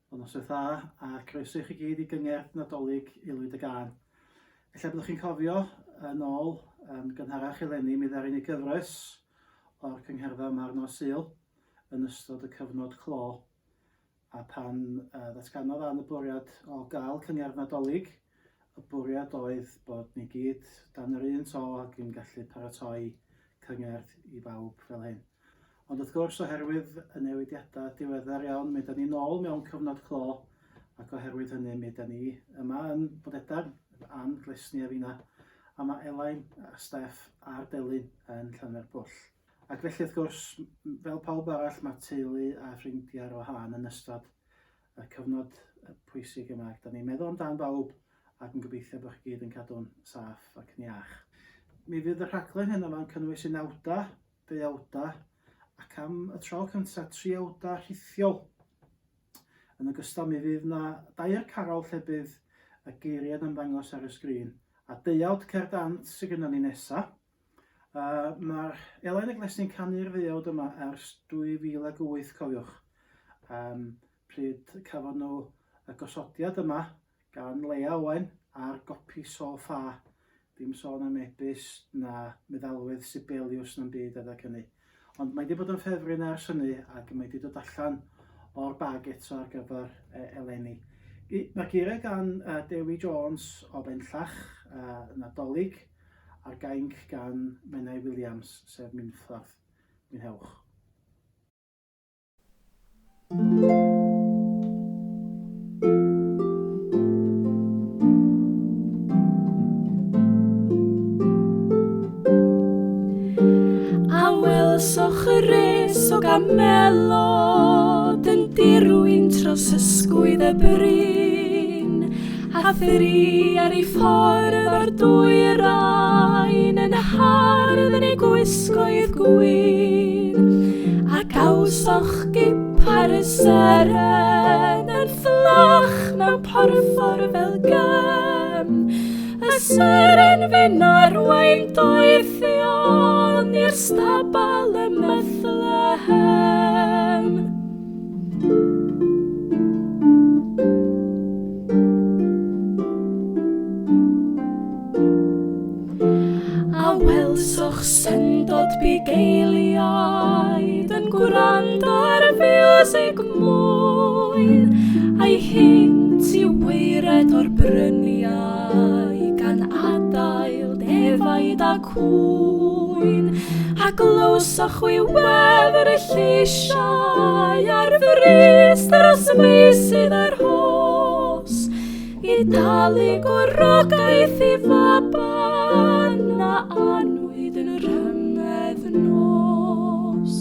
O noswaith dda a croeso i chi gyd i gyngerdd Nadolig Aelwyd y Gân. Ella byddwch chi'n cofio yn ôl yn gynharach eleni mi ddaru ni gyfres o'r cyngherddau yma ar nos Sul yn ystod y cyfnod clo a phan ddatganodd Ann y bwriad o gael cyngerdd Nadolig, y bwriad oedd bod ni gyd dan yr un to ac yn gallu paratoi cyngerdd i bawb fel hyn. Ond wrth gwrs, oherwydd y newidiadau diweddar iawn, mi ydan ni nôl mewn cyfnod clo, ac oherwydd hynny, mi ydan ni yma yn Bodedern, Ann, Glesni a finna, a mae Elain a Steff a'r Delyn yn Llanfairpwll. Ac felly, wrth gwrs, fel pawb arall, mae teulu a ffrindiau ar wahân yn ystod y cyfnod pwysig yma. Ac da ni'n meddwl amdan bawb ac yn gobeithio bod chi gyd yn cadw'n saff ac yn iach. Mi fydd y rhaglen hyn yma'n cynnwys unawdau, deuawdau ac am y tro cyntaf triawdau rhithiol. Yn ogystal mi fydd yna dair carol lle bydd y geiriau'n ymddangos ar y sgrin a deuawd cerdd dant sydd gennym ni nesaf. Mae'r Elain a Glesni'n canu'r ddeuawd yma ers 2008, cofiwch. Um, pryd cafon nhw y gosodiad yma gan Leia Owen ar gopi so-ffa. Dim sôn am e-byst na meddalwedd Sibelius na'n byd adeg hynny. Ond mae wedi bod yn ffefryn ers hynny ac mae wedi dod allan o'r bag eto ar gyfer eleni. Mae'r geiriau gan Dewi Jones o Benllach, Nadolig, a'r gainc gan Menai Williams, sef Minffordd. Mwynhewch. A welsoch y res o gamelod yn dirwyn tros ysgwydd y bryn, a thri ar ei ffordd o'r dwyrain yn hardd yn ei gwisgoedd gwyn, a gawsoch gip ar y seren yn fflach mewn porffor fel gem. Y seren fu'n arwain doethion i'r stabal ym Methlehem. A welsoch syndod bugeiliaid yn gwrando ar fiwsig mwyn, a'i hynt i waered o'r bryniau gan adael defaid a cŵyn, a glywsoch chwi wefr y lleisiau ar frys dros meysydd yr rhos, i dalu gwrogaeth i faban a anwyd yn rhymedd nos.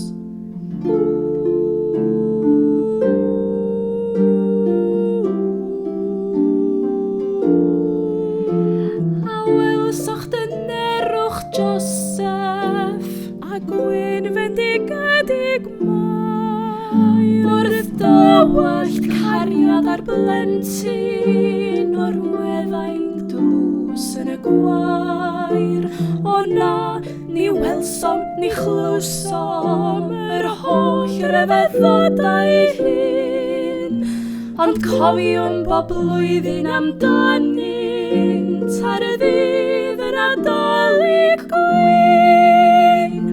A welsoch dynerwch Joseph a gwyn fendigedig Mair wrth dywallt cariad ar blentyn o'r weddau'n dlws yn y gwair. O na, ni welsom, ni chlywsom yr holl ryfeddodau hyn, ond cofiwn bob blwyddyn amdanynt ar y ddydd y Nadolig gwyn.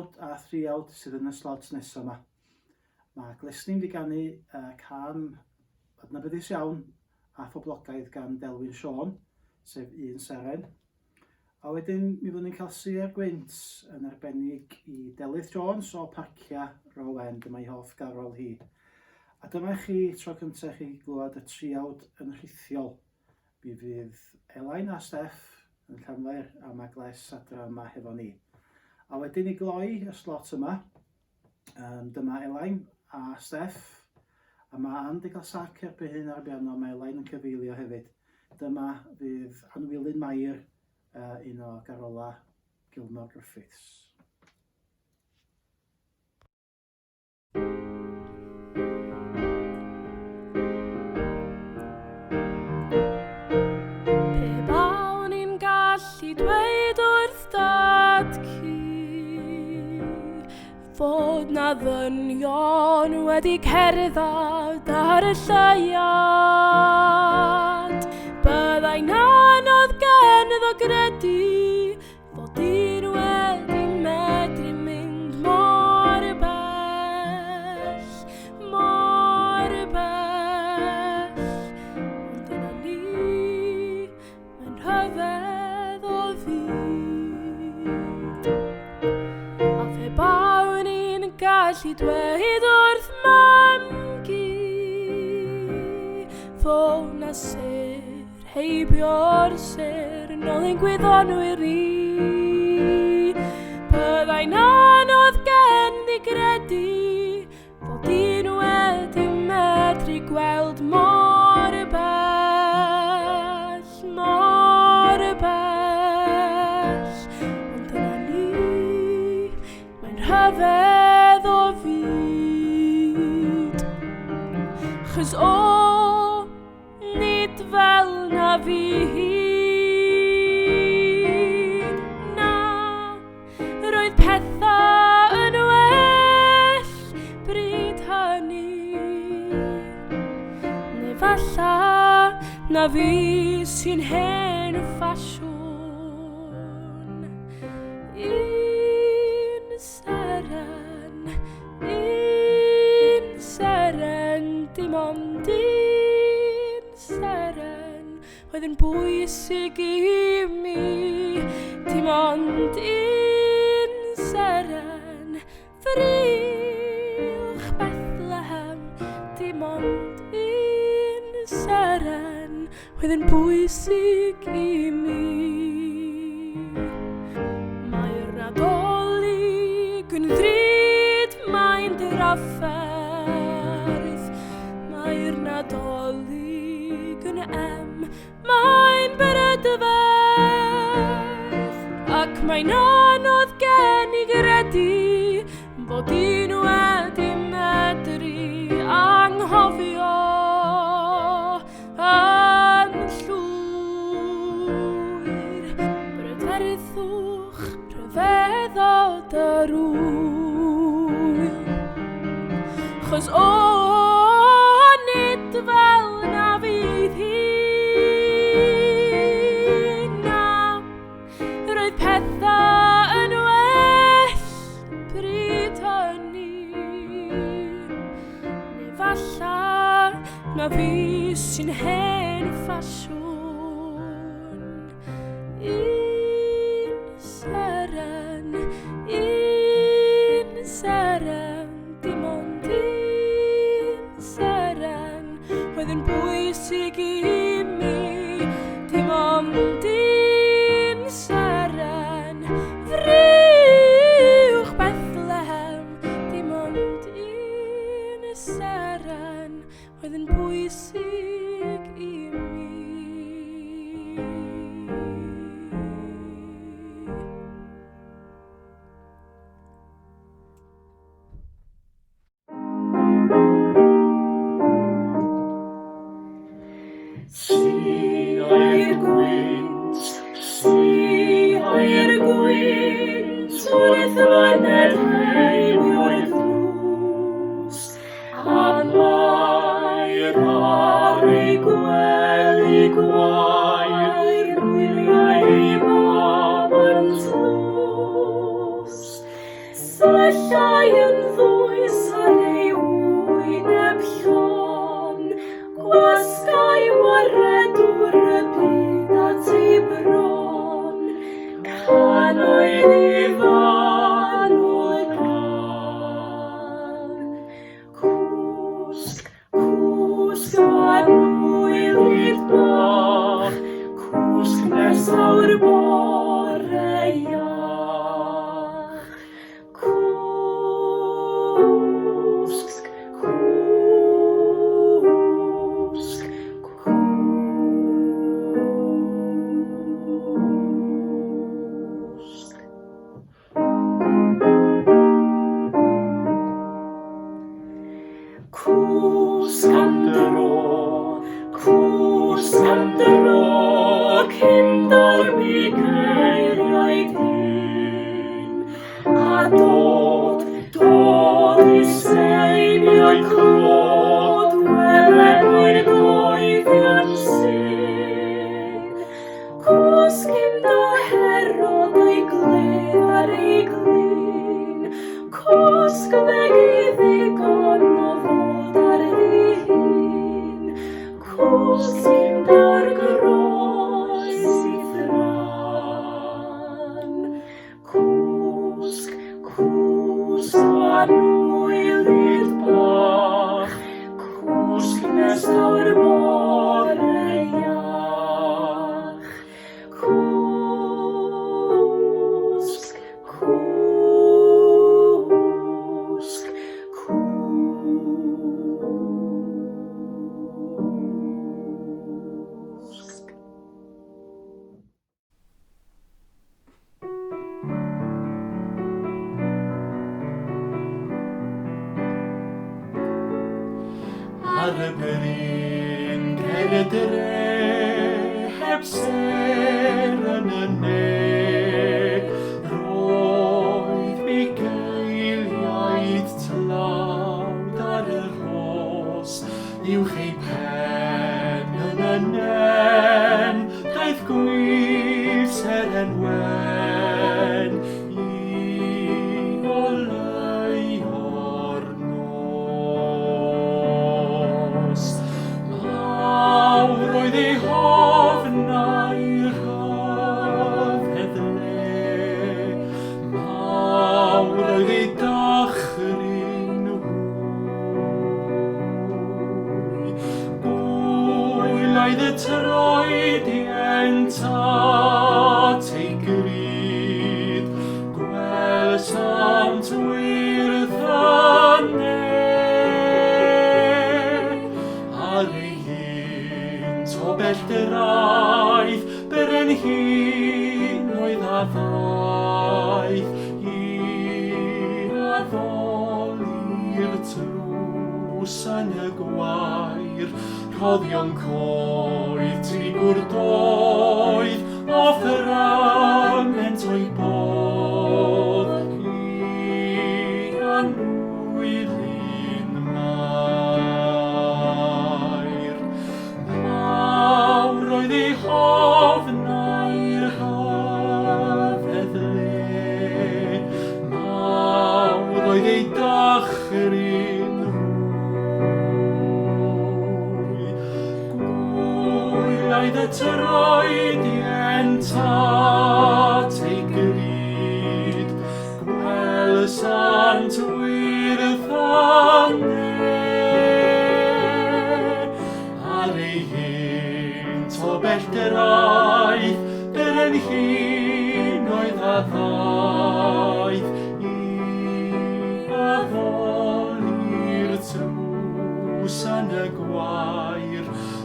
Unawd a thriawd sydd yn y slot nesaf yma. Mae Glesni wedi ganu uh, can adnabyddus iawn a phoblogaidd gan Delwyn Siôn, sef Un Seren. A wedyn mi fyddwn ni'n cael sêr gwynt yn arbennig i Delyth Jones o Parcia Row End, dyma ei hoff garol hi. A dyma chi tro cyntaf chi glywed y triawd yn rhithiol. Mi fydd Elain a Steff yn Llanfair a mae Gles adra yma hefo ni. A wedyn i gloi y slot yma, um, dyma Elain a Steff, a mae Ann wedi cael sac erbyn hyn ar y piano, mae Elain yn cyfeilio hefyd. Dyma fydd Anwylyn Mair, uh, un o garola Gilmor Griffiths. Pe bawn i'n gallu dweud wrth dad cu Fod na ddynion wedi cerdded ar y lleuad Byddai'n anodd ganddo gredu fod dyn wedi medru mynd mor bell, mor bell. Ond dyna ni, Mae'n rhyfedd o fyd. A phe bawn i'n gallu dweud wrth mam-gu fod na sêr heibio'r sêr nôl i'n gwyddonwyr ni. Byddai'n anodd gen i gredu Fod un wedi medru gweld mor bell, mor bell. Ond dyna ni, mae'n rhyfedd o fyd. Chos o, Nid fel na fi hi. Na, roedd pethau yn well bryd hynny. Neu falla na fi sy'n hen ffasiwn. Un seren, Un seren, dim ond un seren oedd yn bwysig i mi. Dim ond un seren, frych Bethlehem. Dim ond un seren oedd yn bwysig i mi. Mae'r Nadolig yn ddrud, mae'n drafferth. Mae'r Nadolig yn em, mae'n brydferth. Ac mae'n anodd gen i gredu bod un wedi medru anghofio yn llwyr. Brydferthwch rhyfeddod yr ŵyl. Chos o, nid fel na fydd hi, na, roedd pethau yn well pryd hynny. Neu falla na fi sy'n hen ffasiwn. Un seren, un seren, dim ond un seren oedd yn bwysig i mi. Dim ond un seren, friwch Bethlehem, dim ond un seren oedd yn bwysig i mi. Siai'r gwynt, siai'r gwynt wrth fyned heibio'r drws, a Mair ar ei gwely gwael wyliau ei mab yn tlws. yn ddwys ar ei wyneb llon, gwasgai waredwr y byd at ei bron, cannoedd i fanwl gan. Cwsg, cwsg annwylyd bach, cwsg nes awr bore iach. Cwsg, cwsg, cwsg. Cwsg am dro, cwsg am dro, cyn darbu geiriau dyn, a dod, dod i seiniau clod, wele mae'r doeddion syn. Cwsg im da Herod a'i gledd ar ei glin, Cwsg feg i ddigon o fod ar ddihun, Cwsg im da'r groes i'th ran. Cwsg, cwsg annwylyd bach, Cwsg nes daw'r bore iach. Cwsg, cwsg, cwsg. Ar y bryn ger y dre, heb ser yn y ne, roedd bugeiliaid tlawd ar y rhos, uwch ei pen yn y nen, daeth gwir seren wen i oleuo'r nos. Mawr oedd ei hofn a'i rhyfedd le, mawr oedd ei dychryn hwy. Gwyl oedd y troedient at ei gryd, gwelsant wyrth y ne. Ar ei hynt o bellteraidd, brenhinoedd a ddaeth i addoli'r tlws yn y gwair, rhoddion coed trigwrdoedd, offerament o'i bodd i annwylyn Mair. Mawr oedd ei hofn a'i rhyfedd le, mawr oedd ei dychryn hwy. Gwyl oedd y troedient at ei gryd, gwelsant wyrth y ne. Ar ei hynt o bellteraidd, brenhinoedd a ddaeth i addoli'r tlws yn y gwair,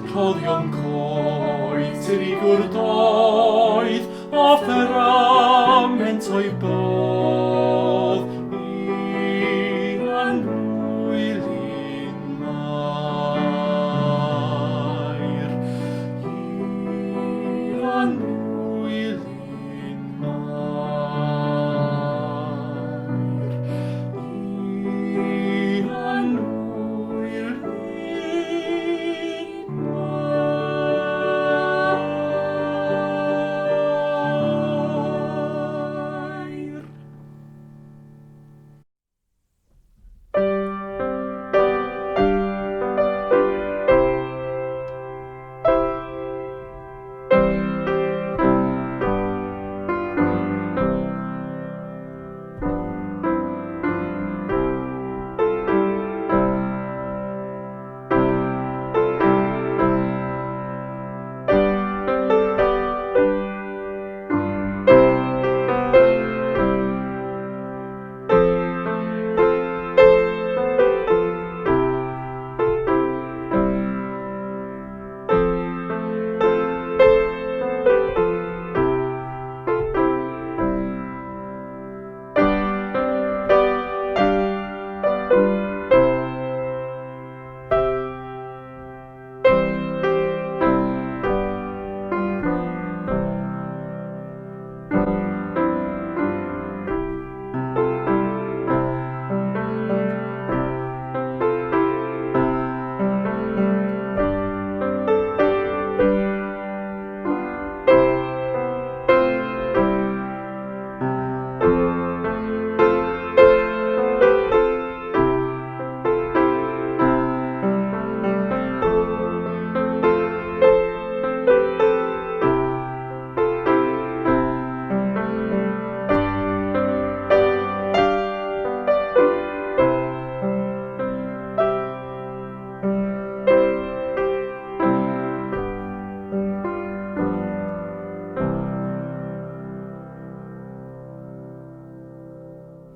rhoddion coed trigwrdoedd, offerament o'i bodd.